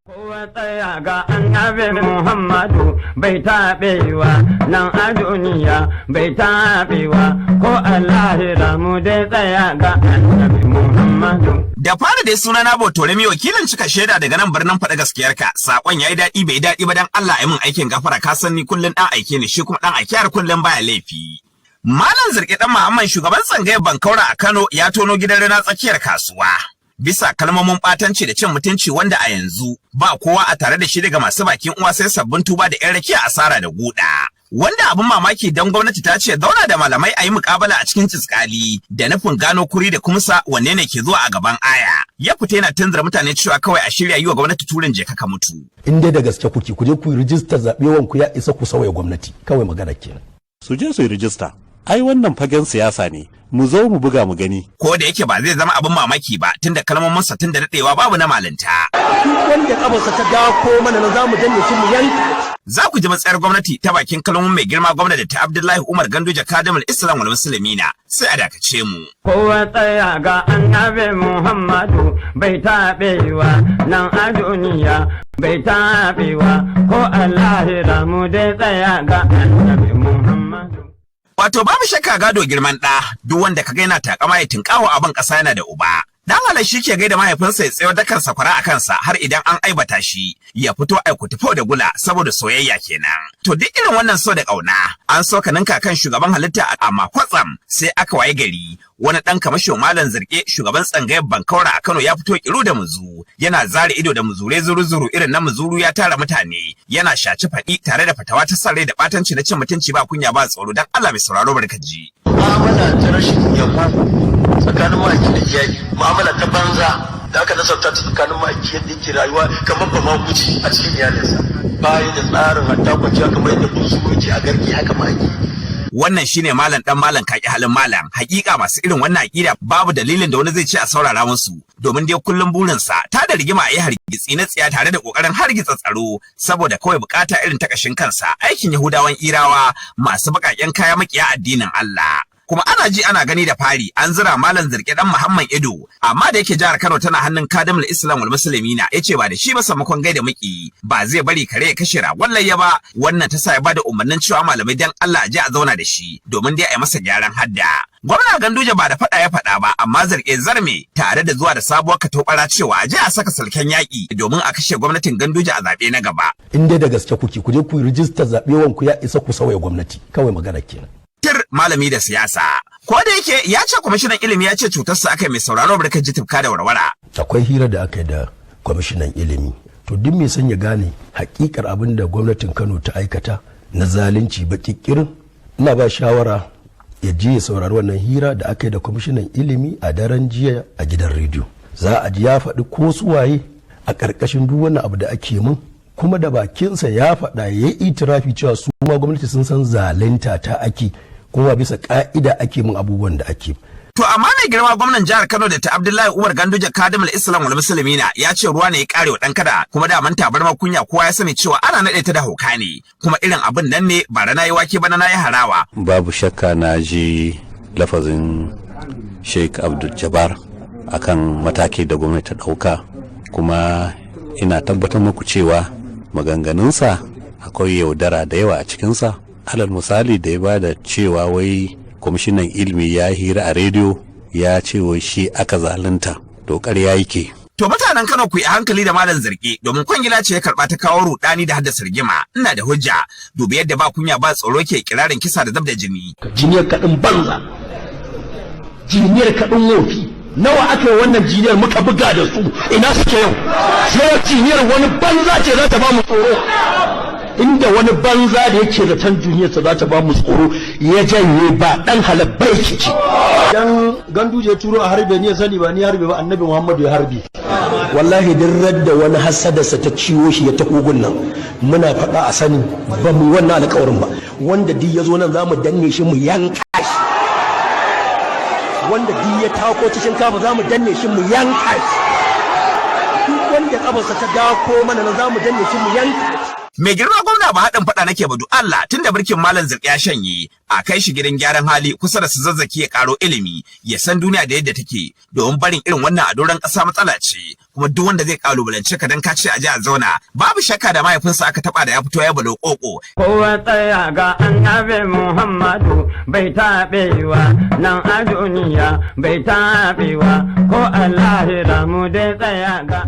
Kowa tsaya ga Annabi Muhammadu bai taɓewa nan a duniya, bai taɓewa ko a lahira, mu dai tsaya ga Annabi Muhammadu. Da fara dai suna na Botoremi, wakilin cika shaida daga nan birnin faɗa gaskiyarka. Sakon yayi daɗi bai daɗi ba, dan Allah ya min aikin gafara. Ka san ni kullun ɗan aike ne, shi kuma ɗan aike har kullun baya laifi. Malam Zirki Dan Muhammad, shugaban tsangayar Bankaura a Kano, ya tono gidan rina tsakiyar kasuwa bisa kalmomin ɓatanci da cin mutunci, wanda a yanzu ba kowa a tare da shi daga masu bakin uwa sai sabbin tuba da 'yan rakiya asara da guda. Wanda abin mamaki, dan gwamnati ta ce zauna da malamai a yi mukabala a cikin ciskali da nufin gano kuri da kumsa wanne ne ke zuwa a gaban aya. Ya fita yana tunzura mutane cewa kawai a shirya yi wa gwamnati turin je ka mutu. In dai da gaske kuke, ku je ku yi rijistar zaɓe, ku ya isa ku sauya gwamnati. Kawai magana kenan. Su je su yi rijista. Ai wannan fagen siyasa ne, mu zo mu buga mu gani. Ko da yake ba zai zama abin mamaki ba, tunda kalmominsa tun da daɗewa babu na malinta. Duk wanda kafarsa ta dako mana na zamu danne shi mu yanka. Za ku ji matsayar gwamnati ta bakin kalmomin mai girma gwamna da ta Abdullahi Umar Ganduje, Kadimul Islam wal Muslimina. Sai a dakace mu. Kowa tsaya ga Annabi Muhammadu bai taɓewa nan a duniya, bai taɓewa ko a lahira, mu dai tsaya ga Annabi Muhammadu. Wato babu shakka gado girman ɗa, duk wanda kaga yana takama ya tinkawo abin ƙasa yana da uba. Dan halal shi ke gaida mahaifinsa ya tsayar da kansa kwara a kansa, har idan an aibata shi ya fito ai kutufo da gula saboda soyayya kenan. To duk irin wannan so da ƙauna an so ka ninka kan shugaban halitta, amma kwatsam sai aka waye gari wani ɗan kamasho, Malam Zirke, shugaban tsangayar Bankaura a Kano, ya fito kiru da muzu yana zare ido da muzure zuru-zuru irin na muzuru, ya tara mutane yana shaci faɗi tare da fatawa ta san rai da ɓatanci na cin mutunci, ba kunya ba tsoro. Dan Allah mai sauraro, barkaji. Mu'amala ta rashin yabo tsakanin ma'aiki da iyali, mu'amala ta banza da aka nasarta ta tsakanin ma'aiki, yadda yake rayuwa kamar ba maguji a cikin iyalinsa, bayan da tsarin hatta kwanciya kamar yadda bunsuru yake a garke, haka ma'aiki. Wannan shine malam dan malam kaki halin malam. Hakika masu irin wannan akida babu dalilin da wani zai ce a saurara musu, domin dai kullum burinsa ta da rigima, a yi hargitsi na tsiya tare da kokarin hargitsa tsaro saboda kawai bukata irin ta kashin kansa, aikin Yahudawan Irawa masu bakaken kaya, makiya addinin Allah. Kuma ana ji ana gani, da fari an zira Malam Zirke Dan Muhammad ido, amma da yake jihar Kano tana hannun Kadimul Islam wal Muslimina, yace ba da shi ba, sammakon gaida maki ba zai bari kare ya kashe ragon layya ba. Wannan ta sa ya bada umarnin cewa malamai dan Allah a je a zauna da shi domin dai a yi masa gyaran hadda. Gwamna Ganduje ba da faɗa ya faɗa ba, amma Zirke zarme tare da zuwa da sabuwar katobara cewa a je a saka salken yaƙi domin a kashe gwamnatin Ganduje a zaɓe na gaba. In dai da gaske kuke, ku je ku yi rijistar zaɓe, ku ya isa ku sauya gwamnati. Kawai magana kenan. Tir malami da siyasa. Ko da yake ya ce kwamishinan ilimi ya ce cutarsa aka, mai sauraro barka ji tufka da warwara. Akwai hira da aka yi da kwamishinan ilimi. To duk mai son ya gane hakikar abin da gwamnatin Kano ta aikata na zalunci baƙiƙirin, ina ba shawara ya je ya saurari wannan hira da aka yi da kwamishinan ilimi a daren jiya a gidan rediyo. Za a ji ya faɗi ko suwaye a ƙarƙashin duk wannan abu da ake mun, kuma da bakinsa ya faɗa, ya yi itirafi cewa su ma gwamnati sun san zalunta ta ake, kuma bisa ka'ida ake mun abubuwan da ake. To amma mai girma gwamnan jihar Kano da ta Abdullahi Umar Ganduje, Kadimul Islam wal Muslimina, ya ce ruwa ne ya kare wa dan kada, kuma da man tabarma kunya kowa ya sani cewa ana nade ta da hauka ne, kuma irin abin nan ne bara nayi wake, bana nayi harawa. Babu shakka na ji lafazin Sheikh Abdul Jabbar akan mataki da gwamnati ta ɗauka, kuma ina tabbatar muku cewa maganganunsa akwai yaudara da yawa a cikinsa. Alal misali, da ya ba da cewa wai kwamishinan ilimi ya hira a rediyo ya ce wai shi aka zalunta, to ƙarya yake. To mutanen Kano, ku yi hankali da Malam Zarge, domin kwangila ce ya karba ta kawo rudani da haddasa rigima. Ina da hujja, dubi yadda ba kunya ba tsoro ke kirarin kisa da zub da jini. Jiniyar kaɗin banza, jiniyar kaɗin wofi, nawa aka yi wannan jiniyar muka buga da su, ina suke yau? Sai jiniyar wani banza ce za ta ba mu tsoro? Inda wani banza da yake zaton duniyarsa za ta ba mu tsoro, ya janye, ba dan halabbai ci. Dan Ganduje turo a harbe ni, ya sani ba ni harbe ba, Annabi Muhammadu ya harbe. Wallahi duk radda wani hasadarsa ta ciwo shi ya taho gun nan, muna faɗa a sani, ba mu wannan alƙawarin ba. Wanda duk ya zo nan, za mu danne shi mu yanka shi. Wanda duk ya tako cikin kafa, za mu danne shi mu yanka shi. Duk wanda kafarsa ta dako mana nan, za mu danne shi mu yanka shi. Mai girma gwamna, ba haɗin faɗa nake ba, Allah, tunda birkin Malam Zirƙi ya shanye, a kai shi gidan gyaran hali kusa da su Zazzaki ya karo ilimi, ya san duniya da yadda take, domin barin irin wannan a doron ƙasa matsala ce. Kuma duk wanda zai kalubalance ka dan ka ce a ji a zauna, babu shakka da mahaifinsa aka taba da ya fito ya balo koko. Kowa tsaya ga Annabi Muhammadu bai taɓewa nan a duniya, bai taɓewa ko a lahira, mu dai tsaya ga